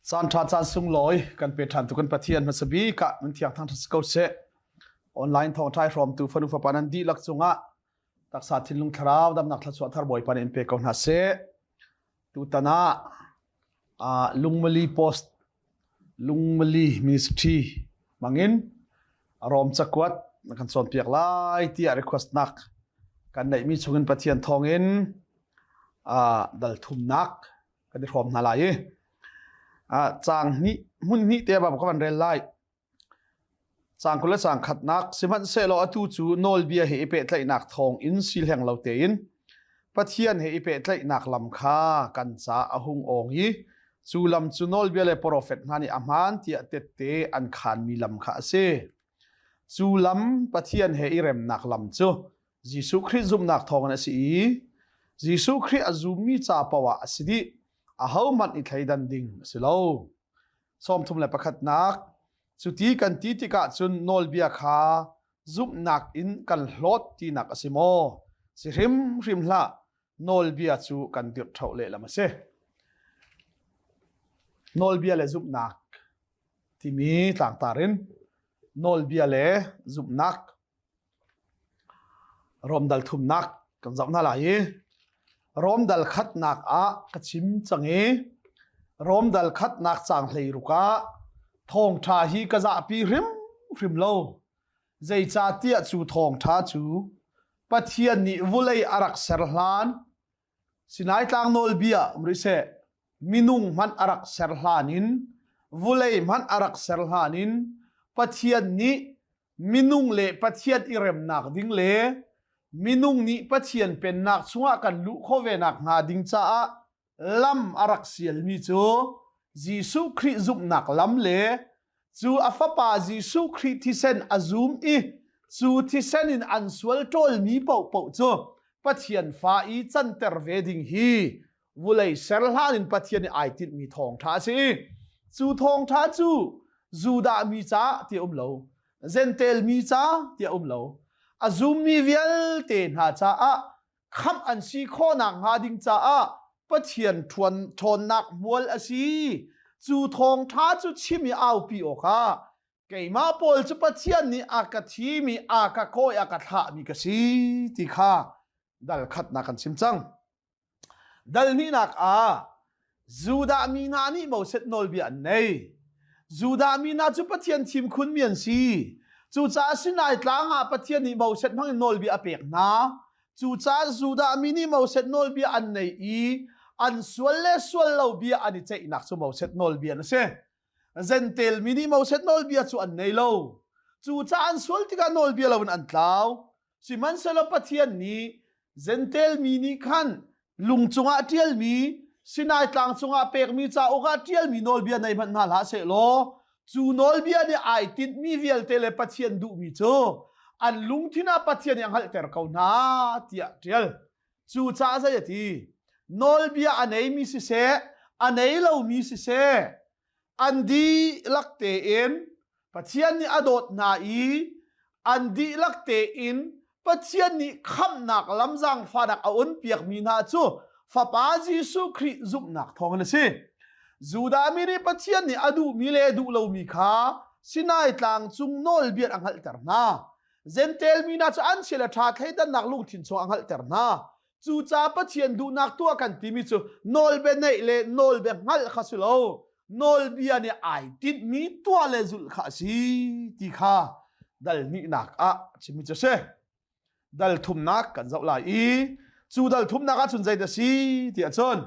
Caan ṭha caan sunglawi kan pe ṭhan tu kan Pathian hmasa bik ah nan thiang thang ko seh. Online thawngṭha i hrawmtu fanu fapa nan dihlak cungah taksa thinlung thlarau damnak thluachuah thar Bawipa nih in pe ko hna seh. Tutan ah Lungmali Post Lungmali Ministry hmangin Rom cakuat na kan cawnpiak lai tiah request nak kan neihmi chungin Pathian thawngin dal thumnak kan i hrawm hna lai i caang hnih hmun hnih te ba ka van rel lai caang 20 le caang khatnak sihmanhsehlaw atu cu nawlbia he i pehtlaihnak thawng in si hleng lo tein Pathian he i pehtlaihnak lam kha kan ca a hung awng i cu lam cu nawlbia le profet hna nih a hmaan tiah tette an khaanmi lam kha a si. Cu lam Pathian he i remnak lam cu Jesuh Khrih zumhnak thawngin a si i Jesuh Khrih a zummi ca paoh ah a si dih. Ahohmanh i thleidan ding a si lo. 31nak Cuti kan ti tikah cun nawlbia kha zumhnak in kan hlawt tinak a si maw? Si hrimhrim hlah. Nawlbia cu kan dirh ṭheo lehlam a si. Nawlbia le zumhnak timi tlangtar in nawlbia le zumhnak Rom dal thumnak kan zoh hna lai i Rom dal khatnak ah ka chim cang i Rom dal khatnak caang 16 ah thawngṭha hi ka zahpi hrimhrim lo. Zeicahtiah cu thawngṭha cu Pathian nih vulei a rak ser hlan Sinai tlang nawlbia um rih seh minung hmanh a rak ser hlan in vulei hmanh a rak ser hlan in Pathian nih minung le Pathian i remnak ding le minung nih Pathian pennak chungah kan luh khawh ve nak hnga ding caah lam a rak sialmi cu Jesuh Khrih zumhnak lam le cu a fapa Jesuh Khrih thisen a zum i cu thisen in an sual ṭawlmi paohpaoh cu Pathian fa i canter ve ding hi vulei ser hlan in Pathian nih ai tinhmi thawngṭha a si. Cu thawngṭha cu Judah mi ca ti um lo, Jentail mi ca ti um lo. A zummi vialte hna caah khamh an si khawhnak hnga ding caah Pathian ṭhuan ṭhawnnak hmual a si. Cu thawngṭha cu chim i aupi awkah keimah pawl cu Pathian nih a ka thimi, a ka kawi, a ka thlahmi ka si ti kha dal khatnak kan chim cang. Dal hnihnak ah Judah mi hna nih Moses nawlbia an nei. Judah mi hna cu Pathian thim khunmi an si. Cucaah Sinai tlang ah Pathian nih Moses hmangin nawlbia a pek hna. Cucaah Judah mi nih Moses nawlbia an nei i an sual le sual lo bia an i ceihnak cu Moses nawlbia an si. Zentel mi nih Moses nawlbia cu an nei lo. Cucaah an sual tikah nawlbia loin an tlau. Sihmanhsehlaw Pathian nih Jentail mi nih khan lung cungah ṭialmi Sinai tlang cungah pekmi cauk ah ṭialmi nawlbia nei hmanh hna hlah sehlaw cu nawlbia nih ai tinhmi vialte le Pathian duhmi cu an lungthin ah Pathian nih a hngalhter ko hna tiah ṭial. Cucaah zei a ti? Nawlbia a neimi siseh, a nei lomi siseh, an dihlak tein Pathian nih a dawt hna i an dihlak tein Pathian nih khamhnak lam zaangfahnak a unpiakmi hna cu Fapa Jesuh Khrih zumhnak thawngin a si. Judah mi nih Pathian nih a duhmi le duh lomi kha Sinai tlang cung nawlbia a hngalhter hna. Jentail mi hna cu an chia le ṭha thleidannak lungthin chung a hngalhter hna. Cucaah Pathian duhnak tuah kan timi cu nawlbia neih le nawlbia hngalh kha si lo. Nawlbia nih ai tinhmi tuah le zulh kha a si ti kha dal hnihnak ah chimmi cu a si. Dal thumnak kan zoh lai i cu dal thumnak ah cun zeidah a si ti ahcun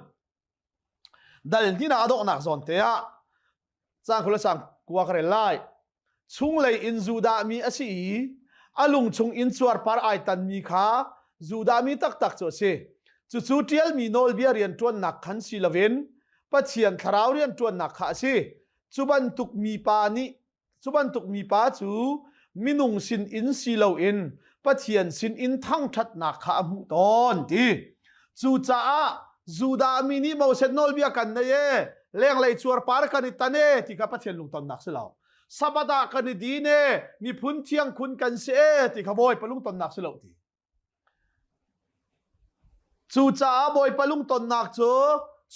dal hnihnak a donghnak zawn te ah Caang 20 le caang 9 ka rel lai. Chunglei in Judah mi a si i a lung chung in cuarpar ai tanmi kha Judah mi taktak cu a si. Cucu ṭialmi nawlbia rianṭuannak khan si loin Pathian thlarau rianṭuannak kha a si. Cu bantuk mipa nih cu bantuk mipa cu minung sin in si loin Pathian sin in thangṭhatnak kha a hmuh tawn ti. Cucaah Judah mi nih Moses nawlbia kan nei e, lenglei cuarpar kan i tan e ti kha Pathian lungtonnak si lo. Sabbath ah kan i din e, miphun thiang khun kan si e ti kha Bawipa lungtonnak si lo ti. Cucaah Bawipa lungtonnak cu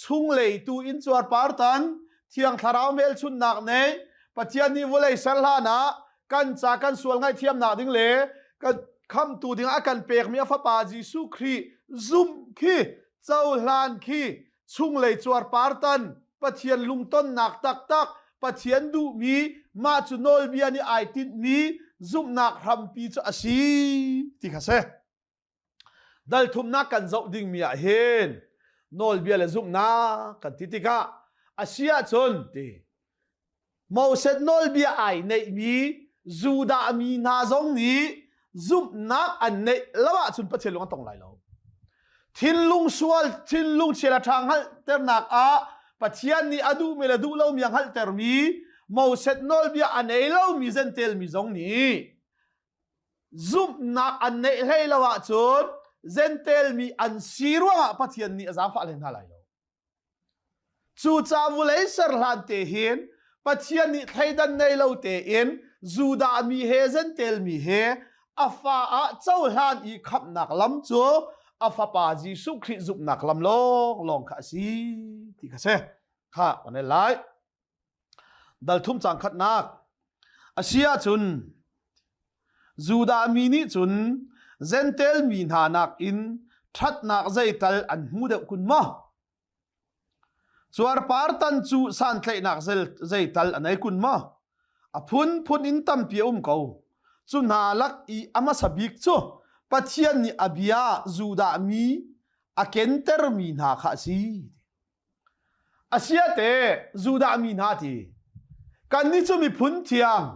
chunglei tu in cuarpar tan, Thiang Thlarau hmelchunhnak nei Pathian nih vawlei ser hlan ah kan ca kan sual ngaihthiamnak ding le kan khamtu ding a kan pekmi a fapa Jesuh Khrih zumh khi cohlan khi chunglei cuarpartan Pathian lungtonnak taktak Pathian duhmi mah cu nawlbia nih ai tinhmi zumhnak hrampi cu a si ti kha si. Dal thumnak kan zoh dingmi ah hin nawlbia le zumhnak kan ti tikah a si ahcun ti Moses nawlbia ai neihmi Judah mi hna zong nih zumhnak an neih lo ahcun Pathian lung an tong lai lo. Thinlung sual, thinlung chia le ṭha hngalhternak ah Pathian nih a duhmi le duh lomi a hngalhtermi Moses nawlbia a nei lomi Jentail mi zong nih Zumhnak an neih hlei lo ahcun Jentail mi an si ruangah Pathian nih a zaangfah hlei hna lai lo. Cucaah vulei ser hlan te hin Pathian nih thleidan nei lo tein Judah mi he Jentail mi he a fa ah cohlan i khamhnak lam cu a fapa Jesuh Khrih zumhnak lam lawnglawng kha a si ti kha si. Kha kan lai. Dal thum cang khatnak. A si ahcun Judah mi nih cun Jentail mi hna nakin ṭhatnak zeital an hmu deuh kun maw? Cuarpar tan cu santlaihnak zeital a nei kun maw? A phunphun in tampi a um ko. Cu hna lak i a hmasa bik cu Pathian nih a bia Judah mi a kentermi hna kha a si. Asiate Judah mi hna ti kannih cu miphun thiang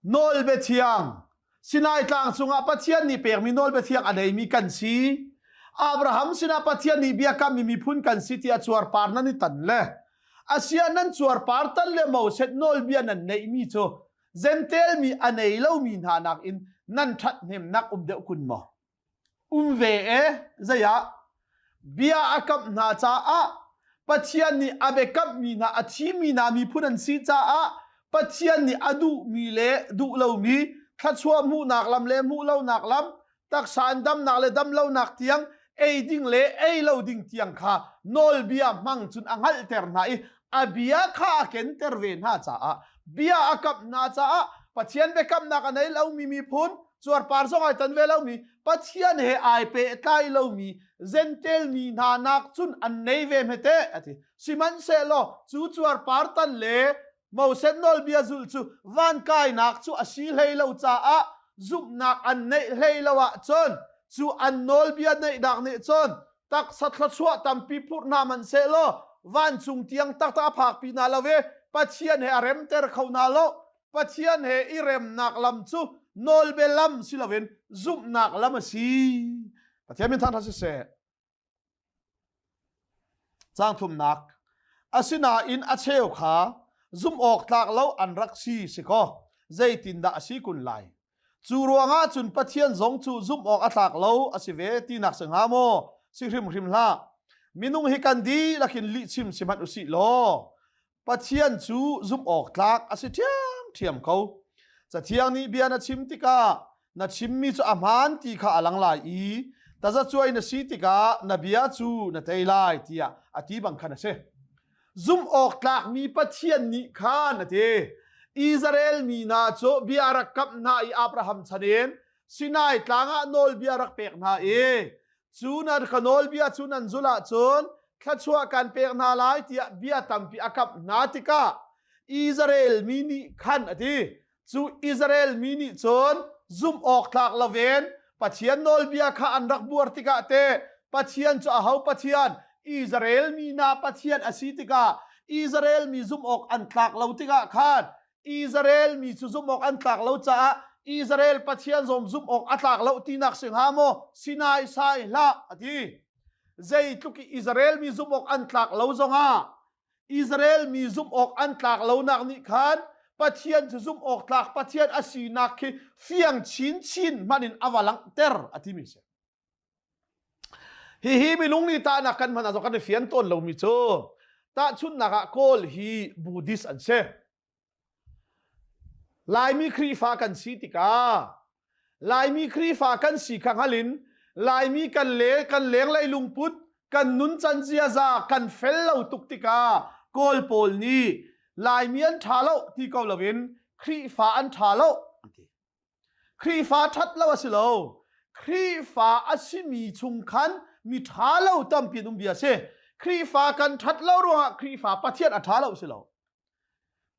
nawlbia thiang Sinai tlang cungah Pathian nih pekmi nawlbia thiang a neimi kan si. Abraham sinah Pathian nih biakammi miphun kan si tiah cuarpar nan i tan le asia nan cuarpar tan le Moses nawlbia nan neihmi cu Jentail mi a nei lomi hna nakin nan ṭhathnemnak um deuh kun maw? Um ve e zei ah bia a kamh hna caah Pathian nih a biakamhmi hna a thimmi hna miphun an si caah Pathian nih a duhmi le duh lomi thluachuah hmuhnak lam le hmuh lonak lam taksa in damnak le dam lonak tiang ei ding le ei lo ding tiang kha nawlbia hmang cun a hngalhter hna i a bia kha a kenter ve hna caah bia a kamh hna caah Pathian biakamnak a nei lomi miphun cuarpar zong ai tan ve lomi Pathian he ai pehtlai lomi Jentail mi hna nak cun an nei ve hmete ati sihmanhsehlaw cu cuarpar tan le Moses nawlbia zulh cu van kainak cu a si hlei lo caah zumhnak an neih hlei lo ahcun cu an nawlbia neihnak nih cun taksa thluachuah tampi phurh hna hmanhsehlaw vancung tiang taktak a phakpi hna lo i Pathian he a remter kho hna lo Pathian he i remnak lam cu nawlbia lam si loin zumhnak lam a si. Pathian min thangṭhat siseh. Caang thumnak. Asinain a cheu kha zumh awk tlak lo an rak si si kaw zeitindah a si kun lai? Cu ruangah cun Pathian zong cu zumh awk a tlak lo a si ve tinak si hnga maw? Si hrimhrim hlah. Minung hi kan dihlak in lihchim si hmanh usih law Pathian cu zumh awk tlak a si ṭhiamṭhiam ko. Cathiang nih bia na chim tikah na chimmi cu a hmaan ti kha a lang lai i tazacuai na si tikah na bia cu na tei lai tiah a ti bang khan a si. Zumh awk tlakmi Pathian nih khan a ti. Israel mi hna cu bia a rak kamh hna i Abraham chan in Sinai tlang ah nawlbia rak pek hna i cu nan ka nawlbia cu nan zulh ahcun thluachuah kan pek hna lai tiah bia tampi a kamh hna tikah Israel mi nih khan a ti cu Israel mi nih cun zumh awk tlak loin Pathian nawlbia kha an rak buar tikah te Pathian cu aho Pathian Israel mi hna Pathian a si tikah Israel mi zumh awk an tlak lo tikah khan Israel mi cu zumh awk an tlak lo caah Israel Pathian zong zumh awk a tlak lo tinak si hnga maw Sinai sai hlah a ti zeitluk i Israel mi zumh awk an tlak lo zongah Israel mi zumh awk an tlak lonak nih khan Pathian cu zumh awk tlak Pathian a sinak khi fiang chinchin hmanh in a va langhter a timi si. Hihi minung nih tahnak kan hman ah kan i fian tawn lomi cu tahchunhnak ah Kawl hi Buddhist an si. Laimi Khrihfa kan si tikah Laimi Khrihfa kan si kha hngal in Laimi kan le kan lenglei lungput kan nuncan ziaza kan fel lo tuk tikah Kawl pawl nih Laimi an ṭha lo ti ko loin Khrihfa an ṭha lo an ti. Khrihfa ṭhat lo a si lo. Khrihfa a simi chung khan mi ṭha lo tampi an um bia a si. Khrihfa kan ṭhat lo ruangah Khrihfa Pathian a ṭha lo si lo.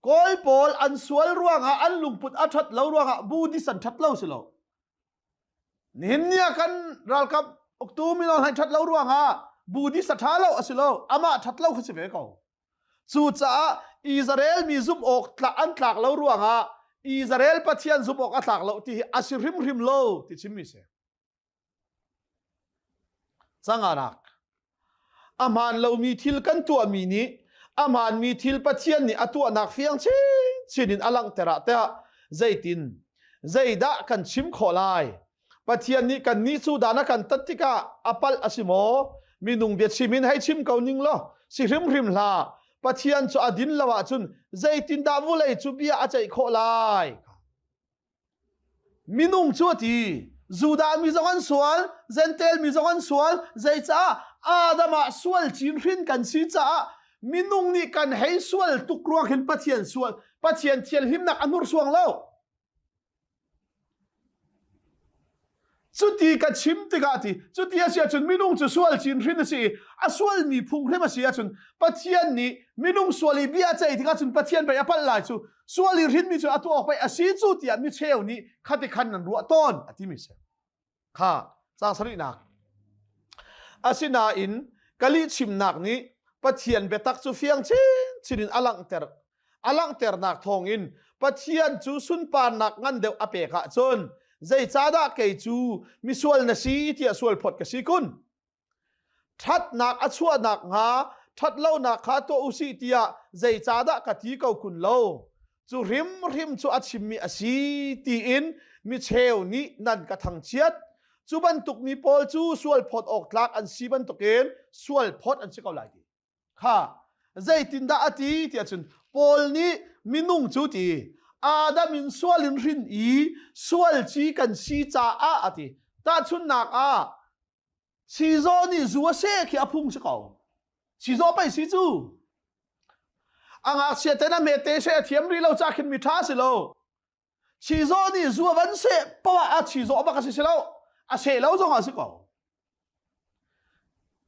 Kawl pawl an sual ruangah an lungput a ṭhat lo ruangah Buddhist an ṭhat lo si lo. Nihin ni ah kan ralkap uktu mino hna ṭhat lo ruangah Buddhist a ṭha lo a si lo. Amah ṭhat lo kha si ve ko. Cucaah Israel mi zumh awk an tlak lo ruangah Israel Pathian zumh awk a tlak lo ti hi a si hrimhrim lo ti chimmi si. Canganak A hmaan lomi thil kan tuahmi nih a hmaanmi thil Pathian nih a tuahnak fiang chinchin in a langhter ah tiah zeitin zeidah kan chim khawh lai? Pathian nih kannih cu dan a kan tat tikah a palh a si maw? Minung biachim in hei chim ko ning law si hrimhrim hlah. Pathian cu a din lo ahcun zeitindah vulei cu bia a ceih khawh lai? Minung cu a ti, Judah mi zong an sual, Jentail mi zong an sual, zeicah Adam ah sual cin hrin kan si caah minung nih kan hei sual tuk ruang hin Pathian sual, Pathian thianhlimnak a hnursuang lo. Cuti ka chim tikah ti, cuti a si ahcun minung cu sual cin hrin a si i a sualmi phung hrim a si ahcun Pathian nih minung sual i bia ceih tikah cun Pathian pei a palh lai cu sual i hrinmi cu a tuah awk pei a si cu tiah micheu nih khati khan nan ruah tawn a timi si. Kha caang sarihnak. Asinain ka lihchimnak nih Pathian biatak cu fiang chinchin in a langhter a langhternak thawngin Pathian cu sunparnak ngan deuh a pek ahcun zeicahdah kei cu misual na si tiah sual phawt ka si kun? Ṭhatnak a chuah nakhnga ṭhatlonak kha tuah u sih tiah zeicahdah ka ti ko kun lo? Cu hrimhrim cu a chimmi a si tiin micheu nih nan ka thangchiat. Cu bantuk mi pawl cu sual phawt awk tlak an si bantukin sual phawt an si ko lai ti. Kha zeitindah a ti tiah cun Paul nih minung cu ti Adam in sual in hrin i sual ci kan si caah a ti. Tahchunhnak ah Sizaw nih zu a seh khi a phung si ko. Sizaw pei si cu. A ngakchia ten a mete she a thiam rih lo ca khin mi ṭha si lo. Sizaw nih zu a van seh poah a sizaw bak a si si lo. A seh lo zong ah si ko.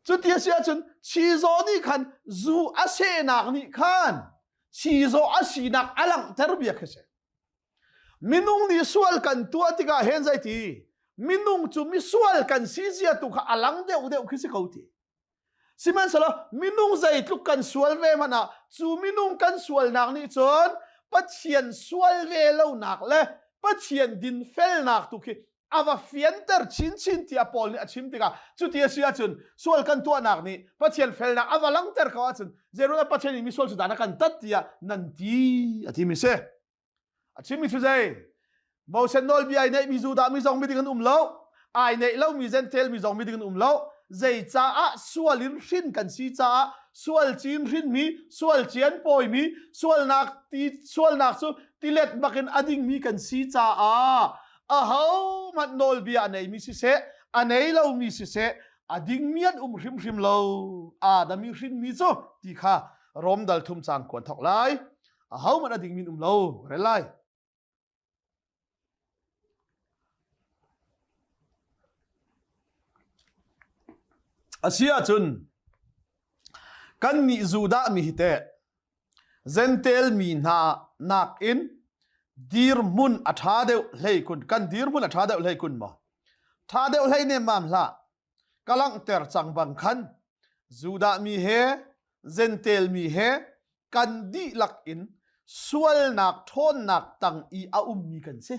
Cuti a si ahcun sizaw nih khan zu a sehnak nih khan sizaw a sinak a langhter bia khi si. Minung nih sual kan tuah tikah hen zeiti minung cu misual kan si zia tu kha a lang deuh deuh khi si ko ti. Sihmanhsehlaw minung zeitluk kan sual ve hmanh ah cu minung kan sualnak nih cun Pathian sual ve lonak le Pathian dinfelnak tu khi a va fianter chinchin tiah Paul nih a chim tikah cuti a si ahcun sual kan tuahnak nih Pathian felnak a va langhter ko ahcun zeiruangah Pathian nih misual cu dan a kan tat tiah nan ti a timi si. A chimmi cu zei? Moses nawlbia ai neihmi Judah mi zong miding an um lo. Ai neih lomi Gentile mi zong miding an um lo. Zeicaah sual in hrin kan si caah sual cin hrinmi, sual cian pawimi, sualnak ti sualnak cu tilet bakin a dingmi kan si caah ahohmanh nawlbia a neimi siseh, a nei lomi siseh, a dingmi an um hrimhrim lo. Adam i hrinmi cu ti kha Rom dal thum cang kuan thok lai. Ahohmanh a dingmi an um lo. Rel lai. A si ahcun kannih Judah mi hi teh Jentail mi hna nakin dirhmun a ṭha deuh hlei kun kan dirhmun a ṭha deuh hlei kun maw? Ṭha deuh hlei nemmam hlah. Ka langhter cang bang khan Judah mi he Jentail mi he kan dihlak in sualnak ṭhawnnak tang i a ummi kan si.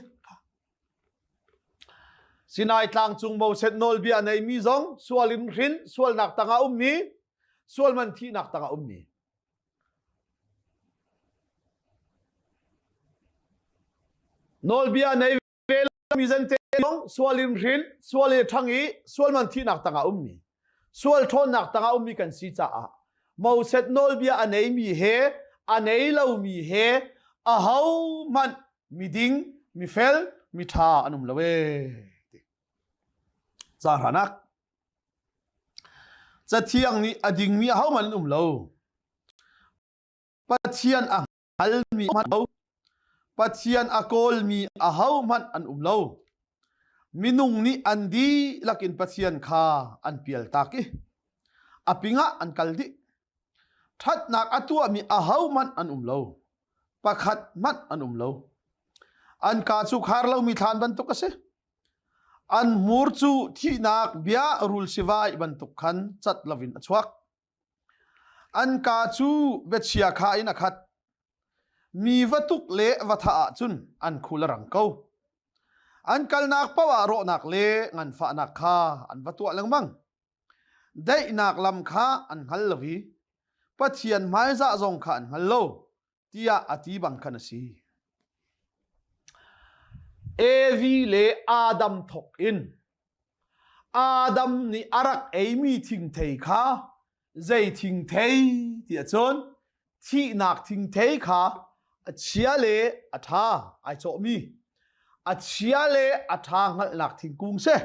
Sinai tlang cung Moses nawlbia neimi zong sual in hrin sualnak tangah ummi sualman thihnak tangah ummi Nawlbia nei ve lomi zente zong sual in hrin, sual i ṭhang i sualman thihnak tangah ummi, sual ṭhawnnak tangah ummi kan si caah Moses nawlbia a neimi he a nei lomi he ahohmanh miding, mifel, miṭha an um lo ee. Ca hranak Cathiang nih a dingmi ahohmanh an um lo. Pathian a hngalmi hmanh lo. Pathian a kawlmi ahohmanh an um lo. Minung nih an dihlak in Pathian kha an pialtak i a pingah an kal dih. Ṭhatnak a tuahmi ahohmanh an um lo. Pakhat hmanh an um lo. An kaa cu khar lomi thlan bantuk a si. An hmur cu thihnak bia rul sivai bantuk khan cat loin a chuak. An kaa cu biachia kha in a khat. Mi va tuk le va thah ahcun an khul a rang ko. An kalnak paoh ah rawhnak le nganfahnak kha an va tuah lengmang. Daihnak lam kha an hngal lo i Pathian hmaizah zong kha an hngal lo tiah a ti bang khan a si. Evi le Adam thawk in Adam nih a rak eimi thingthei kha zei thingthei ti ahcun thihnak thingthei kha a chia le a ṭha ai cawhmi a chia le a ṭha hngalhnak thingkung si.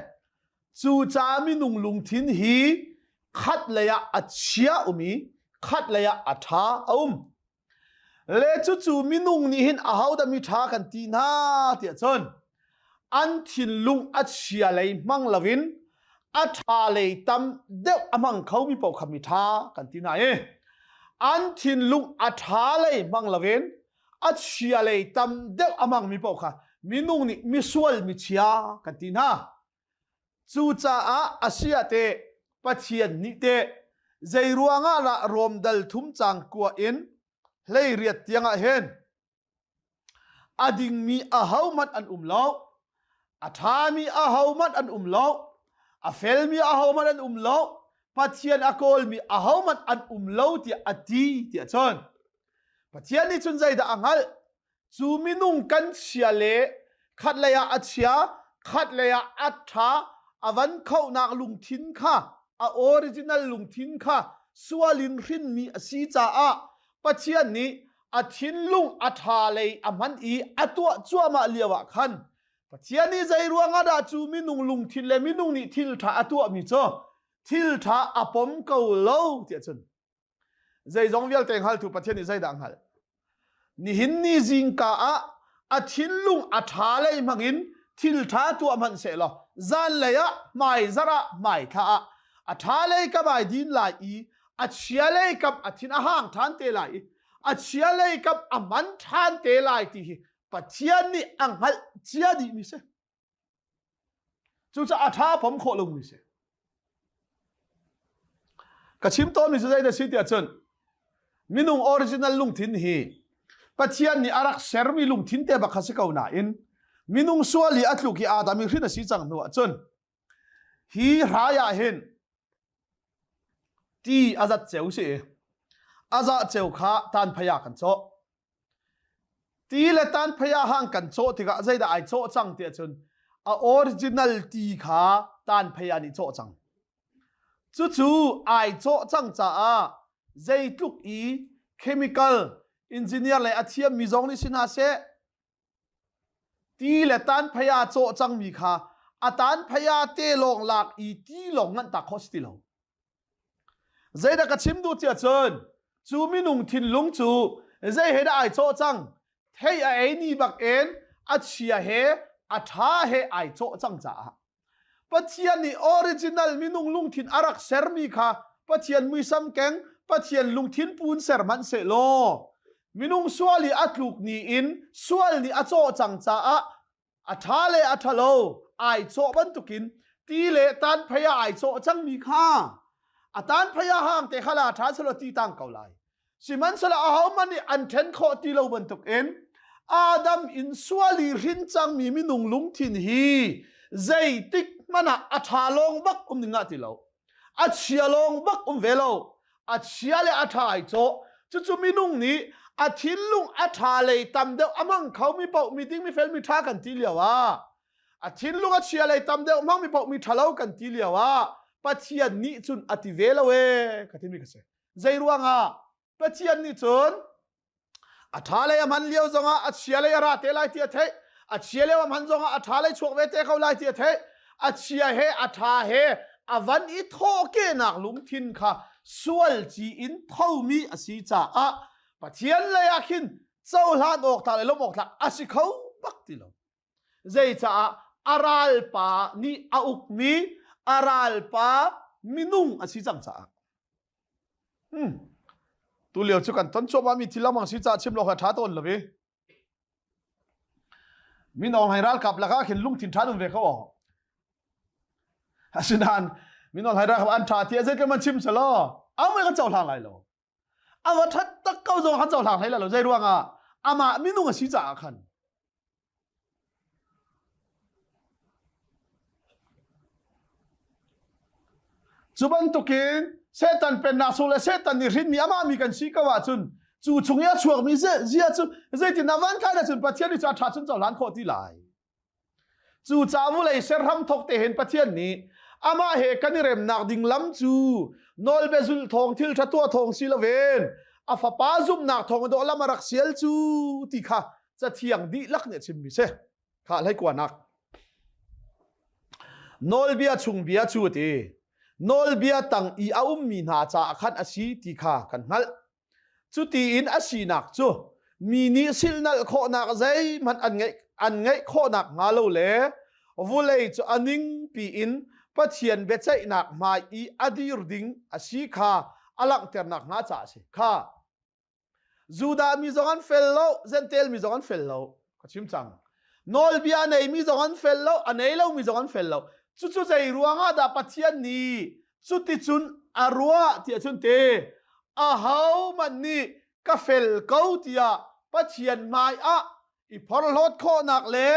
Cucaah minung lungthin hi khat lei ah a chia um i khat lei ah a ṭha a um. Le cucu minung nih hin ahodah mi ṭha kan ti hna tiah cun an thinlung a chia lei hmang loin a ṭha lei tam deuh a hmang khomi paoh kha mi ṭha kan ti hna i an thinlung a ṭha lei hmang loin a chia lei tam deuh a hmangmi paoh kha minung nih misual michia kan ti hna. Cucaah a si ah teh Pathian nih teh zei ruangah dah Rom dal thum cang kua in 18 tiangah hin a dingmi ahohmanh an um lo, a ṭhami ahohmanh an um lo, a felmi ahohmanh an um lo, Pathian a kawlmi ahohmanh an um lo tiah a ti tiah cun Pathian nih cun zeidah a hngalh? Cu minung kan chia le khatlei ah a chia, khatlei ah a ṭha, a van khohnak lungthin kha, a original lungthin kha sual in hrinmi a si caah Pathian nih a thinlung a ṭha lei a hman i a tuah cuahmah lio ah khan Pathian nih zei ruangah dah cu minung lungthin le minung nih thil ṭha a tuahmi cu thil ṭha a pom ko lo tiah cun Zeizong vialte hngaltu Pathian nih zeidah a hngalh? Nihin ni zingka ah a thinlung a ṭha lei hmangin thil ṭha tuah hmanh sehlaw zanlei ah hmaizarh ah hmaithla ah a ṭha lei kam ai din lai i a chia lei kam a thin a hang ṭhan te lai i a chia lei kam a man ṭhan te lai ti hi Pathian nih a hngalh cia dihmi si. Cucaah a ṭha pom khawh lomi si. Ka chim tawnmi cu zeidah si tiah cun minung original lungthin hi Pathian nih a rak sermi lungthin te bak kha si ko nain minung sual i a tluk i Adam i hrin a si cang hnu ah cun hi hrai ah hin ti a zat ceu si i a zah ceu kha tanphei ah kan cawh. Ti le tanphei ah hang kan cawh tikah zeidah ai cawh cang tiah cun a original ti kha tanphei ah nih cawh cang. Cucu ai cawh cang caah zeitluk i chemical engineer le a thiammi zong nih si hna seh ti le tanphei ah cawh cangmi kha a tanphei ah te lawng lak i ti lawng nganh tak khawh si ti lo. Zeidah ka chim duh tiah cun cu minung thinlung cu zei he dah ai cawh cang thei a ei ni bak in a chia he a ṭha he ai cawh cang caah Pathian nih original minung lungthin a rak sermi kha Pathian muisam keng Pathian lungthin pun ser hmanh sehlaw minung sual i a tluk ni in sual nih a cawh cang caah a ṭha le a ṭhalo ai cawh bantukin ti le tanphei ah ai cawh cangmi kha a tanphei ah hang te kha la ṭha selaw ti tang ko lai sihmanhsehlaw ahohmanh nih an ṭhen khawh ti lo bantukin Adam in sual i hrin cangmi minung lungthin hi zeitik hmanh ah a ṭha lawng bak um ding ah ti lo a chia lawng bak um ve lo a chia le a ṭha ai cawh cucu minung nih a thinlung a ṭha lei tam deuh a hmang khomi paoh mi ding mi fel mi ṭha kan ti lio ah a thinlung a chia lei tam deuh hmangmi paoh mi ṭhalo kan ti lio ah Pathian nih cun a ti ve lo ee ka timi ka si zei ruangah Pathian nih cun a ṭha lei a hman lio zongah a chia lei a ra te lai ti a theih a chia lio a hman zongah a ṭha lei chuak ve te ko lai ti a theih a chia he a ṭha he a van i thawhkehnak lungthin kha sual ci in thomi a si caah. Pathian lei ah khin cohlan awk tlak le lawmh awk tlak a si kho bak ti lo. Zeicaah a ralpa nih a ukmi a ralpa minung a si cang caah. Tu lio cu kan ton cuahmah mi thil lamang si caah chim lo kha ṭha tawn lo i. Min Aung Hlaing ralkap lakah khin lungthin ṭha um ve ko aw. Asinain Min Aung Hlaing ralkap an ṭha ti a zeitluk man chim selaw amui kan cohlang lai lo. A va ṭhat tak ko zong kan cohlang hlei lai lo. Zei ruangah amah minung a si caah khan. Cu bantukin Satan pennak chung le Satan nih hrinmi amah mi kan si ko ahcun cu chung i a chuakmi zia cu zeitin a van kai ahcun Pathian nih cu a ṭha cun cohlan khawh ti lai. Cu ca vulei ser hramthok te hin Pathian nih amah he kan i remnak ding lam cu nawlbia zulh thawng thil ṭha tuah thawng si loin a fapa zumhnak thawng dawh lam a rak sial cu ti kha cathiang dihlak nih a chimmi si. Kha hlei kuanak. Nawlbia chung bia cu a ti. Nawlbia tang i a ummi hna caah khan a si ti kha kan hngalh. Cuti in a sinak cu mi nih silhnalh khawhnak zeihmanh an ngeih khawhnak hnga lo le vulei cu a ningpi in Pathian biaceihnak hmai i a dir ding a si kha a langhternak hnga caah a si. Kha Judah mi zong an fel lo, Jentail mi zong an fel lo. Ka chim cang. Nawlbia a neimi zong an fel lo, a nei lomi zong an fel lo. Cucu zei ruangah dah Pathian nih cuticun a ruah tiah cun te ahohmanh nih ka fel ko tiah Pathian hmai ah i phorhlawt khawhnak le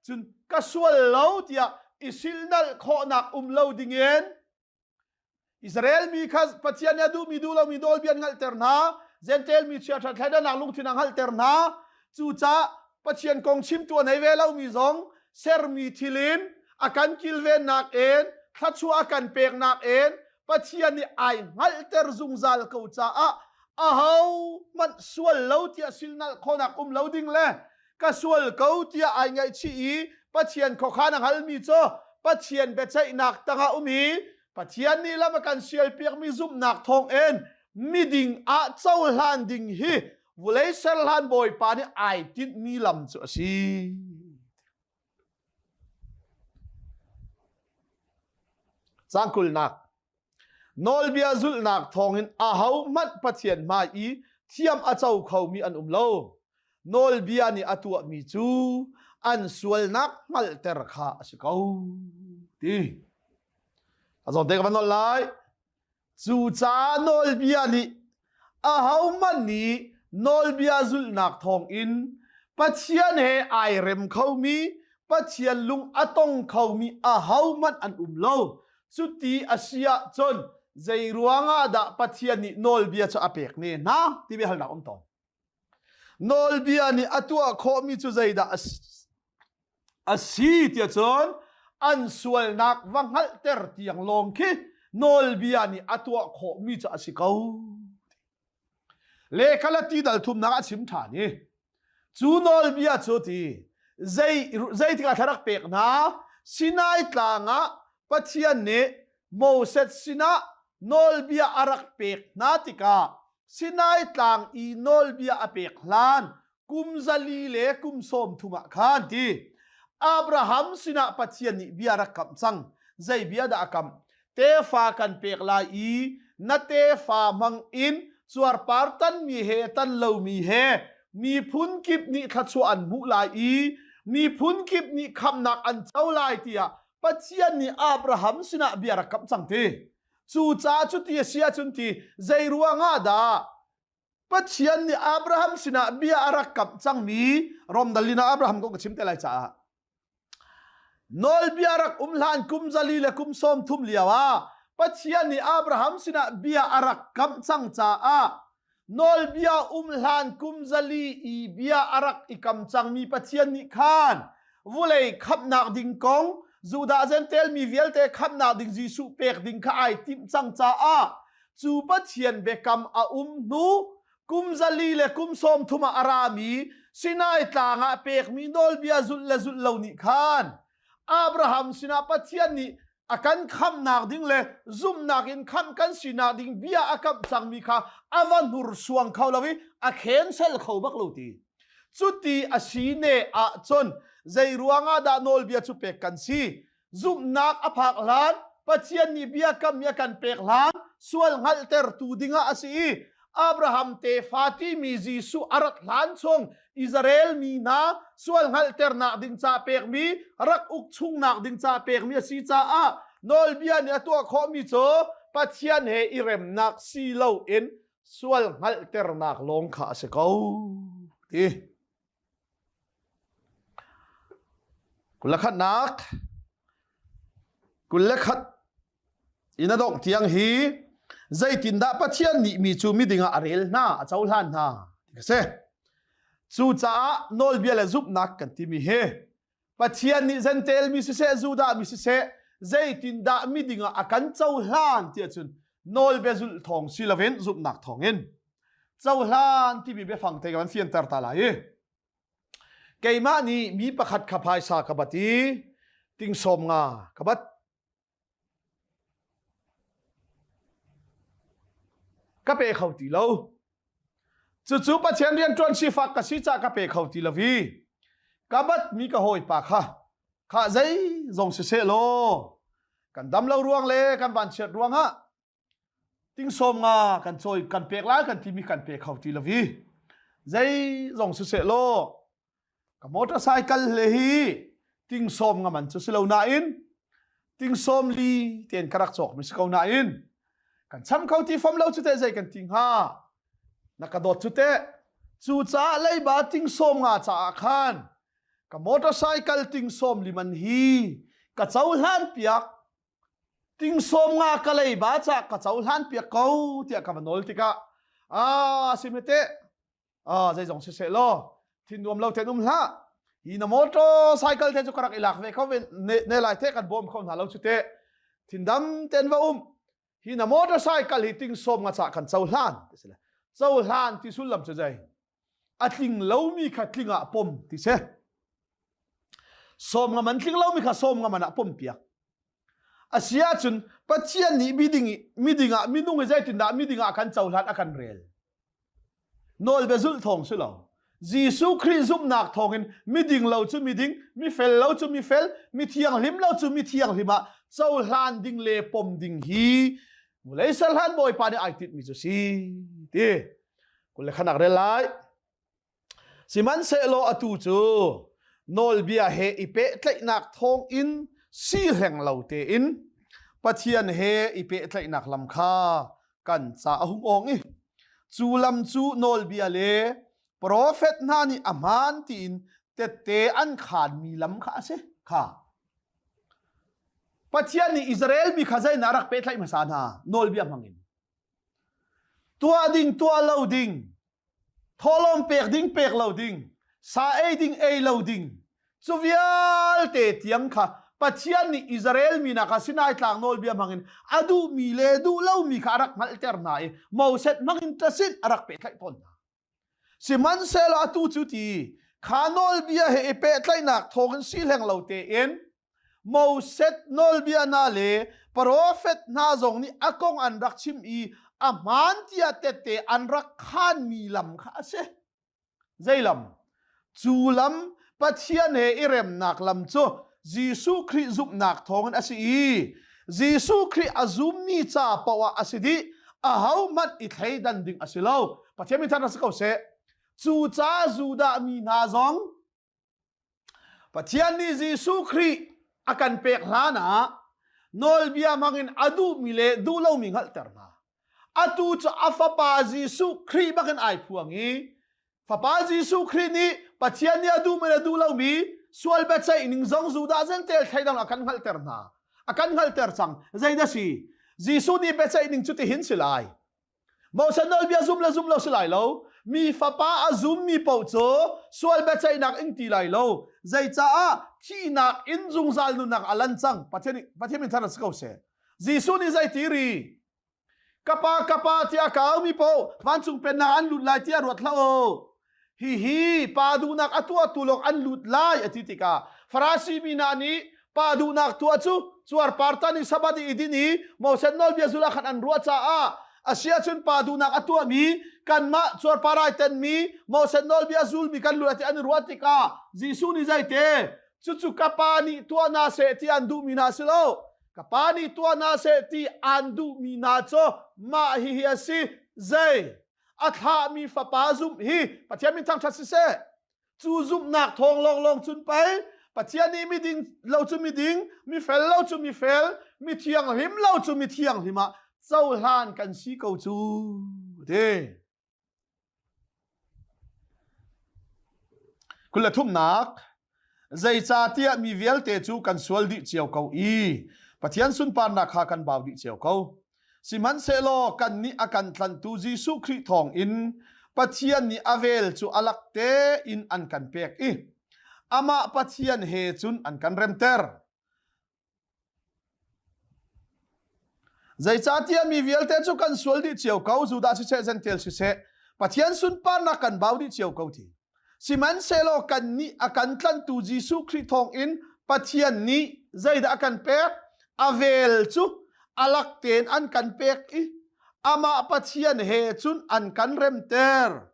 cun ka sual lo tiah i silnalh khawhnak um lo dingin Israel mi kha Pathian nih a duhmi duh lomi nawlbia an hngalhter hna. Jentail mi chiaṭha thleidannak lungthin a hngalhter hna. Cucaah Pathian kong chimtu a nei ve lomi zong sermi thil in a kan kilvennak in thluachuah a kan peknak in Pathian nih ai hngalhter zungzal ko caah aho hmanh sual lo tiah silnalh khawhnak um lo ding le ka sual ko tiah ai ngaihchih i Pathian khuakhan a hngalmi cu Pathian biaceihnak tangah um i Pathian nih lam a kan sialpiakmi zumhnak thawngin miding ah cohlan ding hi vulei serhlan Bawipa nih ai tinhmi lam cu a si. Cang kulnak Nawlbia zulhnak thawngin ahohmanh Pathian hmai i thiam a co khomi an um lo. Nawlbia nih a tuahmi cu an sualnak hngalhter kha a si ko ti. A zawn te ka van nolh lai. Cucaah nawlbia nih ahohmanh nih nawlbia zulhnak thawngin Pathian he ai rem khomi, Pathian lung a tong khomi ahohmanh an um lo. Cuti a si ahcun zei ruangah dah Pathian nih nawlbia cu a pek ne hna ti biahalnak um tawn. Nawlbia nih a tuah khawhmi cu zeidah a si tiah cun an sualnak va hngalhter tiang lawng khi nawlbia nih a tuah khawhmi cu a si ko. Le Galati dal thumnak a chim ṭhan i cu nawlbia cu ti zei zeitik ah thla rak pek hna Sinai tlang ah Pathian nih Moses sinah nawlbia a rak pek hna tikah Sinai tlang i nawlbia a pek hlan kum 400 le kum 30 ah khan ti Abraham sinah Pathian nih bia rak kamh cang zei bia dah a kamh tefa kan pek lai i na tefa hmang in cuarpar tanmi he tan lomi he miphun kip nih thluachuah an hmuh lai i miphun kip nih khamhnak an co lai tiah Pathian nih Abraham sinah bia rak kamh cang ti cucaah cuti a si ahcun ti zei ruangah dah Pathian nih Abraham sinah bia a rak kamh cangmi Rom dalin ah Abraham kong ka chim te lai caah nawlbia rak um hlan kum 400 le kum 30 lio ah Pathian nih Abraham sinah bia a rak kamh cang caah nawlbia um hlan kum 400 i bia a rak i kam cangmi Pathian nih khan vulei khamhnak ding kong Judah Jentail mi vialte khamhnak ding Jesuh pek ding kha ai timh cang caah cu Pathian biakam a um hnu kum 400 le kum 30 ah a rami Sinai tlang ah pekmi nawlbia zulh le zulh lo nih khan Abraham sinah Pathian nih. A kan khamnak ding le zumhnak in khamh kan sinak ding bia a kamh cangmi kha a va hnursuang kho lo i a cancel kho bak lo ti. Cuti a si ne ahcun zei ruangah dah nawlbia cu pek kan si? Zumhnak a phak hlan, Pathian nih biakammi a kan pek hlan, sual hngalhtertu dingah a si i Abraham tefa timi Jesuh a rat hlan chung Israel mi hna sual hngalhternak ding ca pekmi rak uk chungnak ding ca pekmi a si caah nawlbia nih a tuah khawhmi cu Pathian he i remnak si loin sual hngalhternak lawng kha a si ko ti. Kulakhatnak 21 in a dongh tiang hi zeitindah Pathian nih mi cu miding ah a rel hna a cohlan hna ti ka si. Cucaah nawlbia le zumhnak kan timi hi Pathian nih Jentail mi siseh Judah mi siseh zeitindah miding ah a kan cohlan ti ahcun nawlbia zulh thawng si loin zumhnak thawngin cohlan timi biafang te kan fianter ta lai i keimah nih mi pakhat kha phaisa ka bat i ting sawm nga ka bat Ka pe kho ti lo. Cucu Pathian rianṭuan sifak ka si caah ka pe kho ti lo i ka batmi ka hawipa kha khah zeizong siseh law kan dam lo ruang le kan vanchiat ruangah tingsawm nga kan cawi kan pek lai kan timi kan pe kho ti lo i zeizong siseh law Ka motorcycle le hi ting sawm nga man cu si lo nain ting sawm li ten ka rak cawk mi si ko nain kan cham kho ti fam lo cu te zei kan ti hnga na ka dawt cu te cu caah leiba ting sawm nga caah khan ka motorcycle ting sawm li man hi ka cohlan piak ting sawm nga ka leiba ca ka cohlan piak ko tiah ka va nawl tikah a si mete Ah, zeizong si seh law thin nuam lo ten um hlah. Hi na motorcycle te cu ka rak i lak ve kho ve ne, ne lai te kan bawm kho hna lo cu te. Thin dam ten va um. Hi na motorcycle hi ting som nga cha kan cohlan ti si le. Cohlan ti sullam cu zei? A tling lomi kha tling ah pom ti si. Som nga man tling lomi kha som nga man ah pom piak. A si ahcun Pathian nih miding miding ah minung i zeitindah miding ah kan cohlan a kan rel. Nawlbia zulh thawng si lo. Jesuh Khrih zumhnak thawngin miding lo cu miding, mifel lo cu mifel, mi thianghlim lo cu mi thianghlim ah cohlan ding le pom ding hi vulei serhlan Bawipa nih ai tinhmi cu si ti. Kul le khanak rel lai. Sihmanhsehlaw atu cu nawlbia he i pehtlaihnak thawngin si hleng lo tein Pathian he i pehtlaihnak lam kha kan ca a hung awng i cu lam cu nawlbia le profet hna nih a hmaan tiin tette an khaanmi lam kha a si kha. Pathian nih Israel mi kha zeidah a rak pehtlaih hmasa hna? Nawlbia hmangin. Tuah ding, tuah lo ding, thawhlawm pek ding pek lo ding sa ei ding ei lo ding cu vialte tiang kha Pathian nih Israel mi hna kha Sinai tlang nawlbia hmangin a duhmi le duh lomi kha a rak hngalhter hna i Moses hmangin ṭasit a rak pehtlaih tawn hna. Sihmanhsehlaw atu cu ti kha nawlbia he i pehtlaihnak thawngin si hleng lo tein Moses nawlbia hna le profet hna zong nih a kong an rak chim i a hmaan tiah tette an rak khaanmi lam kha a si. Zei lam? Cu lam Pathian he i remnak lam cu Jesuh Khrih zumhnak thawngin a si i Jesuh Khrih a zummi ca paoh ah a si dih. Ahohmanh i thleidan ding a si lo. Pathian min thar si ko seh. Cu ca Judah mi hna zong Pathian nih Jesuh Khrih a kan pek hlan ah nawlbia hmangin a duhmi le duh lomi hngalhter hna. Atu cu a fapa Jesuh Khrih bakin ai phuang i fapa Jesuh Khrih nih Pathian nih a duhmi le duh lomi sual biaceih ning zong Judah Jentail thleidang a kan hngalhter hna. A kan hngalhter cang. Zeidah si? Jesuh nih biaceih ning cu tihin si lai. Moses nawlbia zum le zum lo si lai lo. Mi fapa a zummi paoh cu sual biaceihnak ing ti lai lo. Zeicaah thihnak in zungzal nunnak a lan cang. Pathian Pathian min thar si ko seh. Jesuh nih zei ti ri? Kapa kapa tiah ka aumi paoh vancung pennak an lut lai tiah ruat hlah u. Hihi pa duhnak a tuahtu lawng an lut lai a ti tikah Farasi mi hna nih pa duhnak tuah cu cuarpar tan i Sabbath i din i Moses nawlbia zul ah khan an ruah caah a si ahcun pa duhnak a tuahmi kanmah cuarpar ai tenmi Moses nawlbia zulmi kan lu ti an i ruah tikah Jesuh nih zeite cucu ka pa nih tuah hna seh ti an duhmi hna si lo ka pa nih tuah hna seh ti an duhmi hna cu mah hihi a si zei a thlahmi fapa zumh hi Pathian min thangṭhat siseh Cu zumhnak thawng lawnglawng cun pei Pathian nih miding lo cu miding, mifel lo cu mifel, mi thianghlim lo cu mi thianghlim ah cohlan kan si ko cu ti. Kul le thumnak zeicahtiah mi vialte cu kan sual dih cio ko i Pathian sunparnak kha kan bau dih cio ko. Sihmanhsehlaw kannih a kan tlanhtu Jesuh Khrih thawngin Pathian nih a vel cu a lak tein an kan pek i amah Pathian he cun an kan remter. Zeicahtiah mi vialte cu kan sual dih cio ko, Judah siseh, Gentile siseh, Pathian sunparnak kan bau dih cio ko ti. Sihmanhsehlaw kannih a kan tlanhtu Jesuh Khrih thawngin Pathian nih zeidah a kan pek? A vel cu a lak tein an kan pek i amah Pathian he cun an kan remter.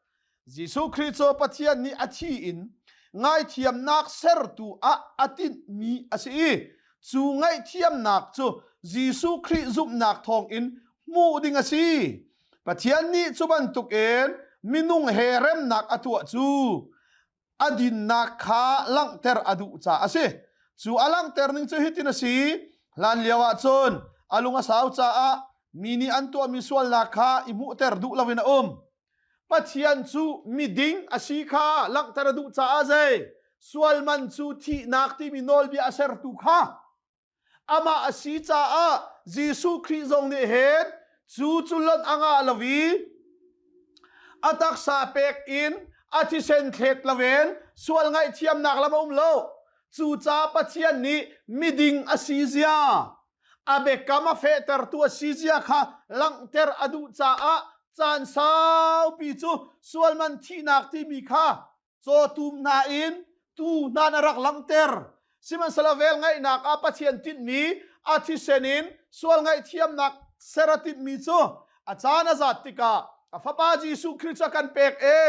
Jesuh Khrih cu Pathian nih a thi in ngaithiamnak sertu ah a tinhmi a si i cu ngaihthiamnak cu Jesuh Khrih zumhnak thawngin hmuh ding a si. Pathian nih cu bantukin minung he remnak a tuah cu a dinnak kha langhter a duh caah a si. Cu a langhter ning cu hitin a si. Hlan lio ah cun a lung a sau caah mi nih an tuahmi sualnak kha i hmuhter duh loin a um. Pathian cu miding a si kha langhter a duh caah zei sual man cu thihnak timi nawlbia a sertu kha amah a si caah Jesuh Khrih zong nih hin cu cu lonh a ngah lo i a taksa pek in a thisen thlet loin sual ngaihthiamnak lam a um lo. Cucaah Pathian nih miding a si zia, a biakam a fehtertu a si zia kha langhter a duh caah caan saupi cu sual man thihnak timi kha cawtum hna in tu hna na rak langhter sihmanhsehlaw vel ngaihnak ah Pathian tinhmi a thisen in sual ngaihthiamnak ser a tinhmi cu a caan a zat tikah a fapa Jesuh Khrih cu a kan pek e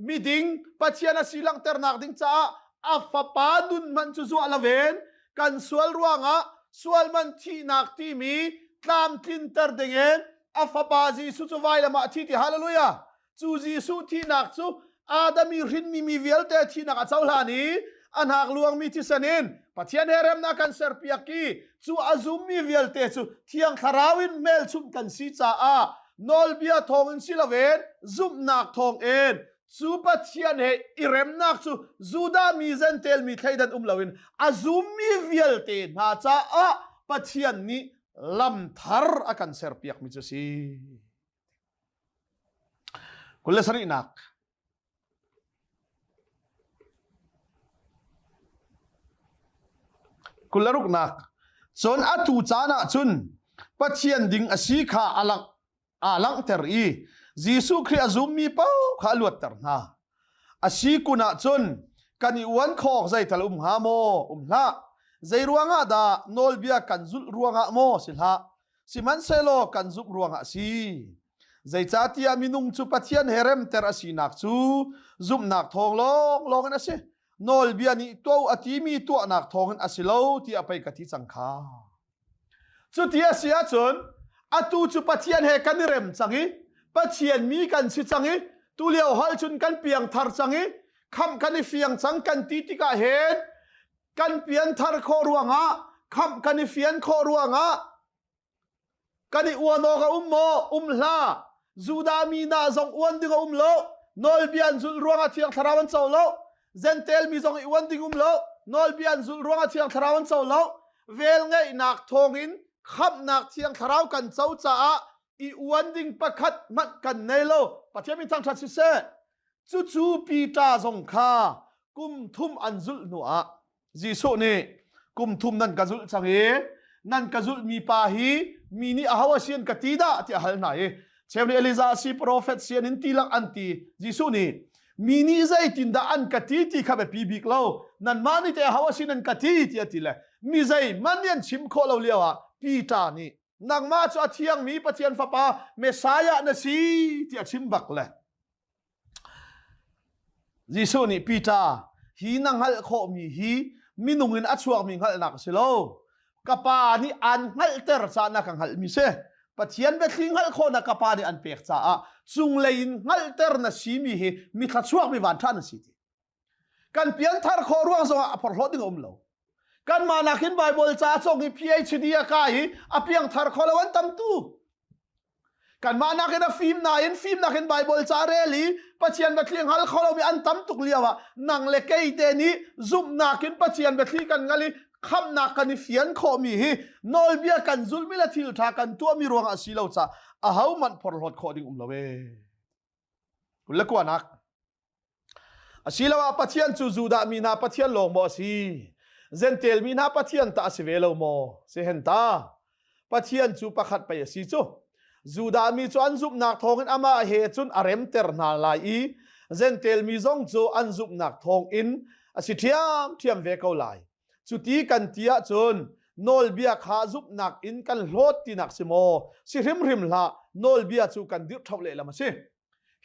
miding Pathian a si langhternak ding caah a fapa nun hmanh cu zuah loin kan sual ruangah sual man thihnak timi tlamtlinter dingin a fapa Jesuh cu vailam ah a thi ti hallelujah Cu Jesuh thihnak cu Adam i hrinmi mi vialte thihnak a cohlan i a hnak luangmi thisen in Pathian he remnak kan serpiak i cu a zummi vialte cu Thiang Thlarau in hmelchumh kan si caah nawlbia thawngin si loin zumhnak thawngin cu Pathian he i remnak cu Judah mi Gentile mi thleidan um loin a zummi vialte hna caah Pathian nih lam thar a kan serpiakmi cu a si. 27nak 26nak cun atu caan ah cun Pathian ding a si kha a langh aa langhter i Jesuh Khrih a zummi paoh kha a luatter hna. A si kun ahcun kan i uan khawk zeital um hnga maw? Um hlah. Zei ruangah dah nawlbia kan zulh ruangah maw si hlah. Sihmanhsehlaw kan zumh ruangah a si. Zeicahtiah minung cu Pathian he remter a sinak cu zumhnak thawng lawnglawng in a si. Nawlbia nih tuah a timi tuahnak thawngin a si lo tiah pei ka ti cang kha. Cuti a si ahcun atu cu Pathian he kan i rem cang i Pathian mi kan si cang i tulio hal cun kan piangthar cang i khamh kan i fiang cang kan ti tikah hin kan pianthar khawh ruangah khamh kan i fian khawh ruangah kan i uan awk a um maw um hlah Judah mi hna zong uan ding a um lo nawlbia an zulh ruangah thiang thlarau an co lo Gentile mi zong i uan ding um lo nawlbia an zulh ruangah thiang thlarau an co lo vel ngeihnak thawngin khamhnak thiang thlarau kan co caah i uan ding pakhat hmanh kan nei lo Pathian min thangṭhat siseh Cucu Peter zong kha kum thum an zulh hnuah Jesuh nih kum thum nan ka zulh cang i nan ka zulhmi pa hi mi nih aho a si an ka ti dah tiah a hal hna i cheu nih Elijah a si profet si an in ti lak an ti Jesuh nih Mi nih zeitindah an ka ti ti kha biapi bik lo. Nanmah nih teh aho a si nan ka ti tiah ti le mi zeihmanh nih an chim khawh lo lio ah Peter nih nangmah cu a thiangmi Pathian fapa Messiah na si tiah chim bak le Jesuh nih Peter hi na hngalh khawhmi hi minung in a chuakmi hngalhnak a si lo. Ka pa nih aan hngalhter caah na ka hngalhmi si. Pathian biathli hngalh khawhnak ka pa nih an pek caah cunglei in hngalhter na simi hi mi thluachuakmi vanṭha na si ti. Kan pianthar khawh ruang zongah a phorhlawt ding a um lo. Kanmah nakin Bible ca cawng i PhD a kai i a piangthar kho lo an tam tu. Kanmah nakin a fim nain fimnak in Bible ca rel i Pathian biathli hngal kho lomi an tam tuk lio ah nang le kei te nih zumhnak in Pathian biathli kan ngal i khamhnak kan i fian khawhmi hi nawlbia kan zulhmi le thil ṭha kan tuahmi ruangah a si lo caah ahohmanh phorhlawt khawh ding um lo ee. Le kuanak. Asiloah Pathian cu Judah mi hna Pathian lawng maw a si? Gentel mi hna Pathian tah a si ve lo maw? Si hen ta. Pathian cu pakhat pei a si cu. Judah mi cu an zumhnak thawngin amah he cun a remter hna lai i Gentel mi zong cu an zumhnak thawngin a si ṭhiamṭhiam ve ko lai. Cuti kan ti ahcun nawlbia kha zumhnak in kan hlawt tinak si maw? Si hrimhrim hlah, nawlbia cu kan dirhṭhoh lehlam a si.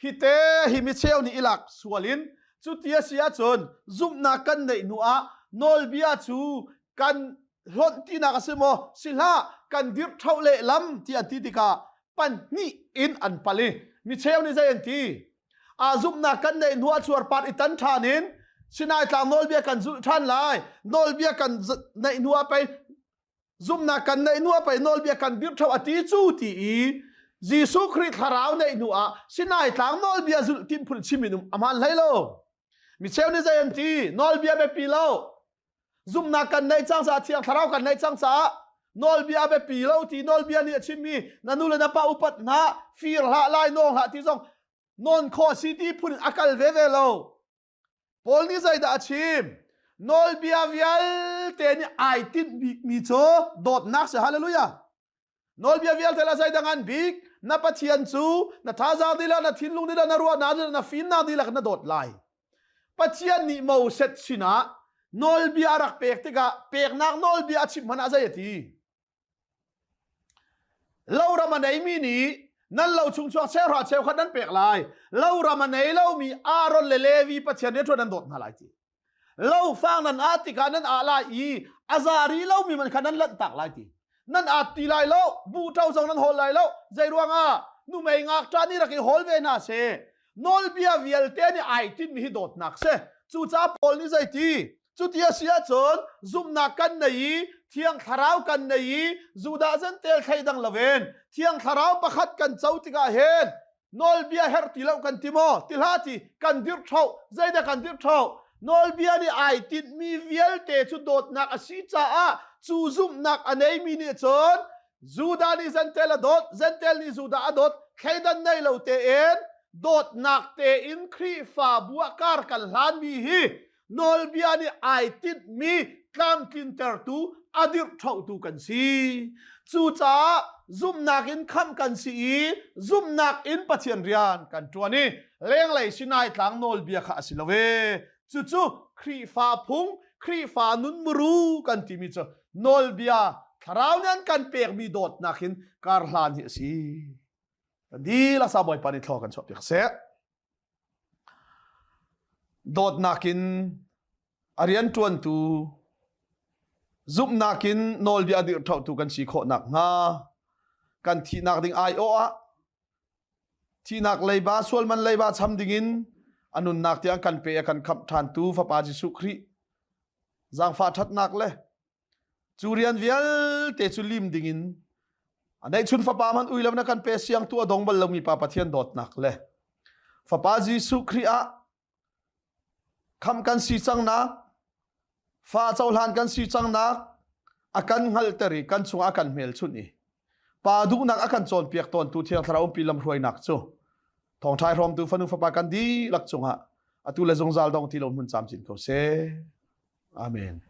Hi te hi micheu nih i lak sual in cuti a si ahcun zumhnak kan neih hnu ah nawlbia cu kan hlonh tinak a si maw? Si hlah, kan dirhṭhoh lehlam ti an ti tikah panhnih in an pal i micheu nih zei an ti? A zumhnak kan neih hnu ah cuarpar i tan ṭhan in Sinai tlang nawlbia kan zulh ṭhan lai. Nawlbia kan neih hnu ah pei zumhnak kan neih hnu ah pei nawlbia kan dirh ṭheo a ti cu ti i Jesuh Khrih thlarau neih hnu ah Sinai tlang nawlbia zulh tim phun chim in um a hmaan hlei lo. Mi cheu nih zei an ti? Nawlbia biapi lo. Zumhnak kan neih cang caah Thiang Thlarau kan neih cang caah nawlbia biapi lo ti nawlbia nih a chimmi na nu le na pa upat hna fir hlah lai nawng hlah ti zong nawn khawh si ti phun in a kal ve ve lo. Paul nih zeidah a chim? Nawlbia vialte nih ai tinh bikmi cu dawtnak si. Hallelujah. Nawlbia vialte la zeidah ngan bik? Na Pathian cu na thazaang dihlak, na thinlung dihlak, na ruahnak dihlak, na fimnak dihlak na dawt lai. Pathian nih Moses sinah nawlbia a rak pek tikah peknak nawlbia a chimh hmanh ah zei a ti? Loram a neimi nih nan lo chung chuak cheuhra cheukhat nan pek lai. Loram a nei lomi Aaron le Levi Pathian rianṭuan nan dawt hna lai ti. Lo fang nan ah tikah nan ah lai i a zari lomi man kha nan lanhtak lai ti. Nan at ti lai lo, buhṭo zong nan hawl lai lo. Zei ruangah numei ngakṭah nih rak i hawl ve hna seh. Nawlbia vialte nih ai tinhmi hi dawtnak si. Cucaah Paul nih zeiti? Cuti a si ahcun zumhnak kan nei i Thiang Thlarau kan nei i Judah Gentel thleidang loin Thiang Thlarau pakhat kan co tikah hin nawlbia herh ti lo kan ti maw? Ti hlah ti kan dirh ṭhoh. Zeidah kan dirh ṭhoh? Nawlbia nih ai tinhmi vialte cu dawtnak a si caah cu zumhnak a neimi nih cun Judah nih Gentel a dawt, Gentel nih Judah a dawt, thleidan nei lo tein dawtnak tein Khrihfabu ah kar kan hlanmi hi nawlbia nih ai tinhmi tlamtlintertu a dirhṭhohtu kan si. Cucaah zumhnak in khamh kan si i zumhnak in Pathian rian kan ṭuan i lenglei Sinai tlang nawlbia kha a si lo ee. Cucu Khrihfa phung, Khrihfa nun muru kan timi cu nawlbia thlarau nih an kan pekmi dawtnak in karhlan hi a si. Kan dihlak sa Bawipa nih thlaw kan chuahpiak seh. Dawtnak in a rianṭuantu, zumhnak in nawlbia a dirhṭhohtu kan si khawh nakhnga kan thihnak ding aiawh ah thihnak leiba sualman leiba cham dingin a nunnak tiang kan pe a kan khamh ṭhantu Fapa Jesuh Khrih zaangfah ṭhatnak le Cu rian vialte cu lim dingin a neihchun fapa hmanh ui lo na kan pe siangtu a dong bal lomi pa Pathian dawtnak le fapa Jesuh Khrih ah kham kan si cangnak fa cohlan kan si cangnak a kan hngalhter i kan chungah a kan hmelchunh i pa duhnak a kan cawnpiak tawntu Thiang Thlarau umpi lamhruainak cu thawngṭha hrawmtu fanu fapa kan dihlak cungah atu le zungzal dong ti lo hmun camcin ko seh. Amen.